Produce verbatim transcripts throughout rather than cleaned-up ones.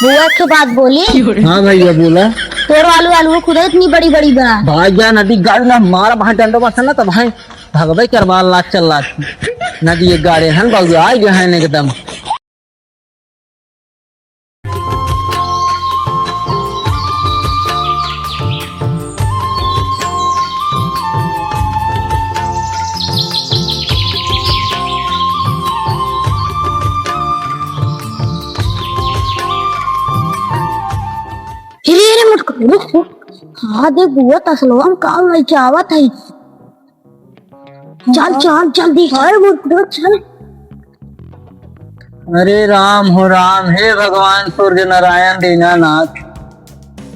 बुआ, एक ठो बात बोली? हाँ भैया, बोला। तोर आलू, आलू खुदा इतनी बड़ी बड़ी बा। भाई जा नदी गाड़ी ना मारा, भाई डंडो बस ना, तो भाई भगवे करवा लाग चल लाग। नदी एक गाड़ी हन, बउराइ गए हन एकदम। अरे, अरे, मुटकू, रुक, रुक। हाँ, देख, बुआ तसलवा में का लइके आवत है। चल, चल, जल्दी। अरे, मुटकू, चल। अरे राम हो राम, हे भगवान सूर्य नारायण दीनानाथ,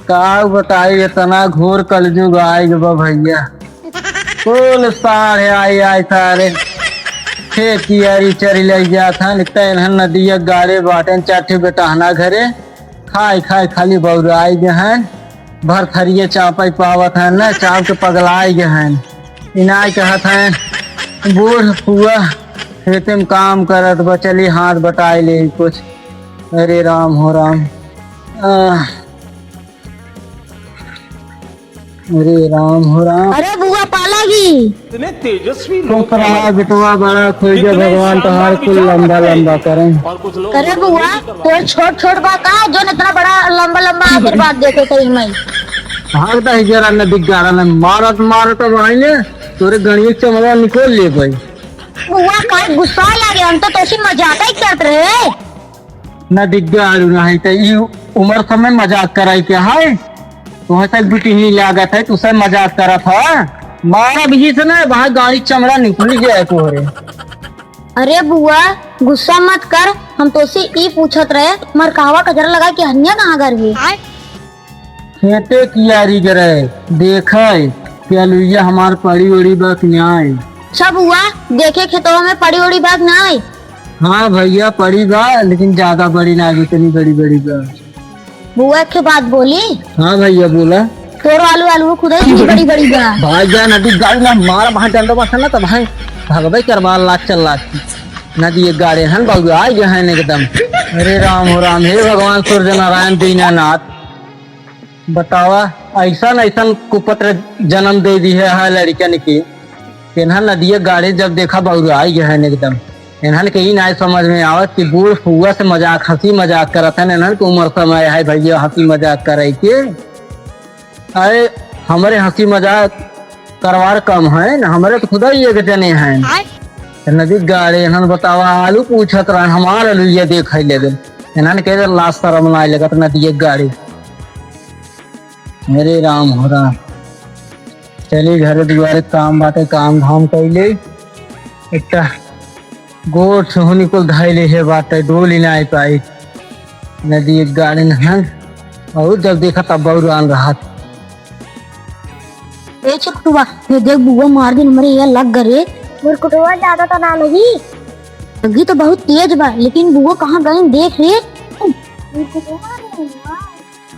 का बताई, इतना घोर कलजुग आइ गवा भैया। कुल साढ़े आई आई सारे खेत कियारी चरी लइ जात हन, एक त एनहन नदिया गाड़े बाटेन, चार ठे बेटहना घरे, खाइ खाइ खाली बउराइ गए हन, भर थरिये चापइ पावत हन न, चाप के पगलाइ गए हन। इनाइ कहत हन, बूढ़ फुआ खेते में काम करत बा, चली हाथ बटाइ लेई कुछ। अरे राम हो राम। आह। अरे राम हो राम। अरे बुआ पालागी। इतने तेजस्वी लोग। बेटवा बड़ा खोई गया, भगवान तोहार कुल लंबा लंबा करें। अरे बुआ, तोर छोट छोट बा का, जोन इतना बड़ा लंबा लंबा आशीर्वाद देते थे मैं। भागता है जरा नदी गाड़ा में, मारत मारत अब आइने, तोरे गणिये चमड़ा निकोल ले गई। बुआ का गुस्सा लागे, हम तो तोसी मजाक ही करत रहे। ना दिग्गा आलू ना है, त ई उमर समय मजाक कराई के है? तुहे तक बिटिही लागत है, तू सब मजाक करत है। मारा भी से ना, वहाँ गाड़ी चमड़ा निकल गया है तोहरे। अरे बुआ, गुस्सा मत कर, हम तोसे ई पूछत रहे, मरकावा कजरा लगा के हनिया कहाँ घर है? खेते कियारी गरे, देखे कि अलुइया हमार पड़ी उड़ी बा कि नाई। अच्छा बुआ, देखे खेतवा में पड़ी उड़ी बा कि नाई? हाँ भैया, पड़ी बा, लेकिन ज्यादा बड़ी ना, जितनी बड़ी बड़ी बा। बुआ, एक ठे बात बोली? हाँ भैया, बोला। तोर आलू, आलू खुदा इतनी बड़ी बड़ी बा। भाई जान, अभी गाड़ी ना मारा, वहाँ डंडो बसा ना, तब भाई भगवे करवा लाग चल लाग। नदी एक गाड़े हन, बउराइ गए हन एकदम। अरे राम हो राम, हे भगवान सूर्य नारायण दीनानाथ, बतावा, अइसन अइसन कुपत्र जन्म दे दिहे है लड़िकन के। एनहन नदिया गाड़े जब देखा बउराइ गए हन एकदम। एनहन के ई नाय समझ में आवत कि बूढ़ फुआ से मजाक, हँसी मजाक करत हन। एनहन के उमर समय है भैया हँसी मजाक करे के। अरे हमरे हँसी मजाक करवार कम है न, हमरे तो खुदा ही एक जने हैं। आय। नदी गाड़े एनहन बतावा, आलू पूछत रहन, हमार आलू ये देख है लेकिन एनहन के लाज शरम नाय लगत नदी गाड़े। अरे राम हो राम। चली घरे दुआरे काम बाटे, काम धाम कइले। एकटा गोठ होनी कुल धइले हे बाटे, डोली नाय पाई। नदी एक गाड़े नहन, और जब देखा तब बउरान रहत। ए छोटुआ, ये देख बुआ मार दिन हमरे ये लग गए रे। मुरकुटवा ज्यादा तो ना लगी। लगी तो बहुत तेज बा, लेकिन बुआ कहाँ गई देख रे। मुरकुटवा रे, हाँ।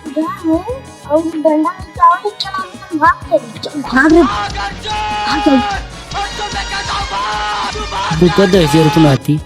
इधर हूँ, और डंडा लेके आओ, चलो, हम भाग चले। चल, भाग रे। भाग चल। बुआ दे जरूरत ना थी।